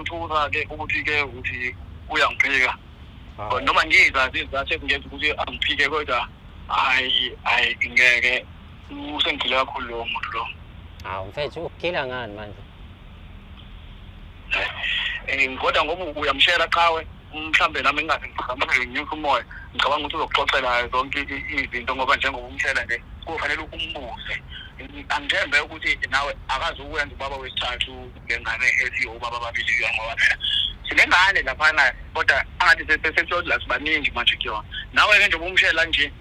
Kuyangithusa-ke ukuthi-ke ukuthi uyangiphika. Noma ngizazi izizathu ezingenza ukuthi angiphike, kodwa hhayi, hhayi, ngeke, usengigile kakhulu lowo muntu lo. Hawu mfethu, ukugila ngani manje? Kodwa ngoba uyamshela qhawe, mhlambe nami ngingaze ngiqhamuke nginyuke umoya, ngicabanga ukuthi uzokuxoxela zonke izinto, ngoba njengoba umshela nje kufanele umbuze. Angithembe ukuthi nawe akazi ukwenza ubaba wesithathu ngengane ethi obaba ababili, ngoba phela sinengane laphana, kodwa angathi sesiyodla sibaningi manje kuyona. Nawe-ke njengoba umshela nje,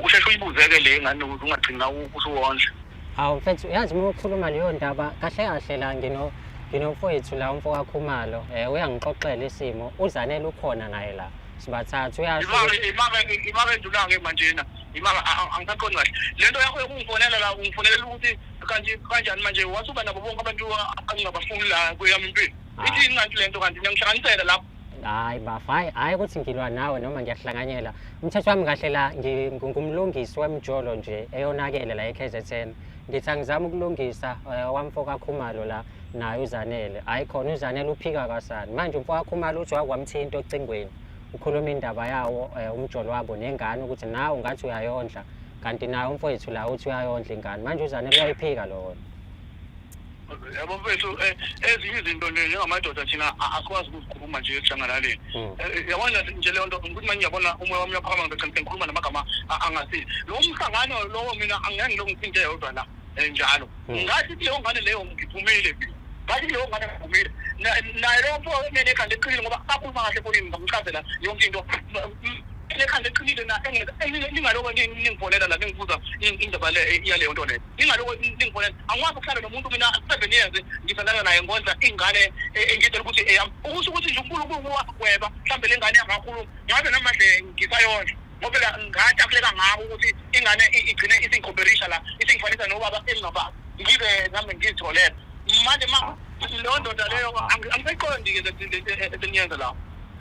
usheshe uyibuzeke le ngane ukuze ungagcina usuwondla. Hawu mfethu, yazi uma ukhuluma leyo ndaba, kahle kahle la nginomfowethu la, umfo kaKhumalo, uyangixoxela isimo, uZanele ukhona naye la, sibathathu, uyasho ukuthi Imake nduna-ke manjena, imake angisaqondi kahle le nto yakho yokungifonela la. Ungifonelela ukuthi kanti kanjani manje? Wasuka nabo bonke abantu angingabafuni la kweyami impilo. Ithini kanti le nto? Kanti niyangihlanganisela lapho? Hayi bafa, hayi, hayi ukuthi ngilwa nawe noma ngiyakuhlanganyela. Umthetho wami kahle la, ngingumlungisi wemjolo nje eyonakele la e-KZN. Ngithi angizame ukulungisa wamfo kaKhumalo la naye uZanele. Hayi khona uZanele uphika kwasani. Manje umfo kaKhumalo uthi wakwamthinta ocingweni. Ukhuluma indaba yawo umjolo wabo nengane, ukuthi nawe ungathi uyayondla, kanti naye umfowethu la uthi uyayondla ingane. Manje uZanele uyayiphika lowo. Yabo mfethu, ezinye izinto nje njengamadoda thina asikwazi ukuzikhuluma nje esihlangalaleni. Yabona nje leyo nto ukuthi manje ngiyabona umoya wami uyaphakama, ngigcina sengikhuluma namagama angasizi. Lowo mhlangano lowo, mina angeke ngilokhu ngithinte yodwa la njalo. Ngathi kuleyo ngane leyo ngiphumile mina, ngathi kuleyo ngane ngiphumile. Naye lowo mfo mina ekhanda eqinile, ngoba akhuluma kahle efonini, ngamchazela yonke into. Ekhanda eqinile na ningaloko ningifonela la ningibuza indaba le yaleyo nto leyo, ningaloko ningifonela. Angikwazi ukuhlala nomuntu mina 7 years ngithandana naye, ngondla ingane engitshela ukuthi eyami. Ukusho ukuthi nje uNkulunkulu wagweba mhlawumbe le ngane yangakhuluma ngabe namanje ngisayondla, ngoba phela ngatakuleka ngako ukuthi ingane igcine isingikhoberisha la, isingifanisa nobaba engingababa, ngize nami ngizitholele. Manje ma leyo ndoda leyo angisayiqondi-ke eseniyenza lapho.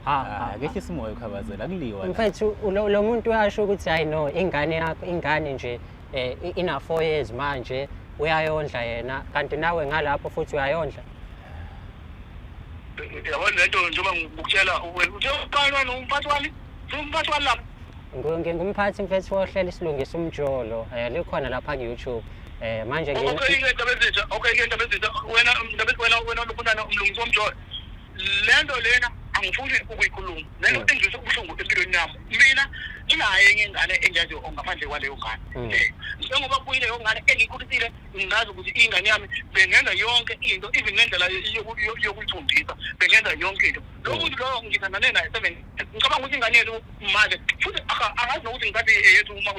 Ha ha. Akehlisa umoya ukhabazela, akuliwa la. Mfethu, lo muntu uyasho ukuthi hayi no, ingane yakho, ingane nje ina 4 years manje, uyayondla yena, kanti nawe ngalapho futhi uyayondla. Yabona lento, njengoba ngikutshela, uthe uqala umphathi wami, umphathi wami lapho. Ngingumphathi mfethu wohlelo iSilungisa Umjolo, likhona lapha ku-YouTube. Manje Okay ke Ndabezitha, okay ke Ndabezitha, wena Ndabezitha, wena lokhunana umlungisi womjolo. Le nto lena angifuni ukuyikhuluma. Le nto engizwisa ubuhlungu empilweni yami. Mina nginayo enye ingane engiyaziyo ngaphandle kwaleyo ngane. Njengoba kuyileyo ngane engiyikhulisile, ngazi ukuthi ingane yami, bengenza yonke into, even ngendlela yokuyifundisa, bengenza yonke into. Lo muntu loyo ngithandane naye 7, ngicabanga ukuthi ingane yethu manje futhi angazi nokuthi ngithathe eyethu uma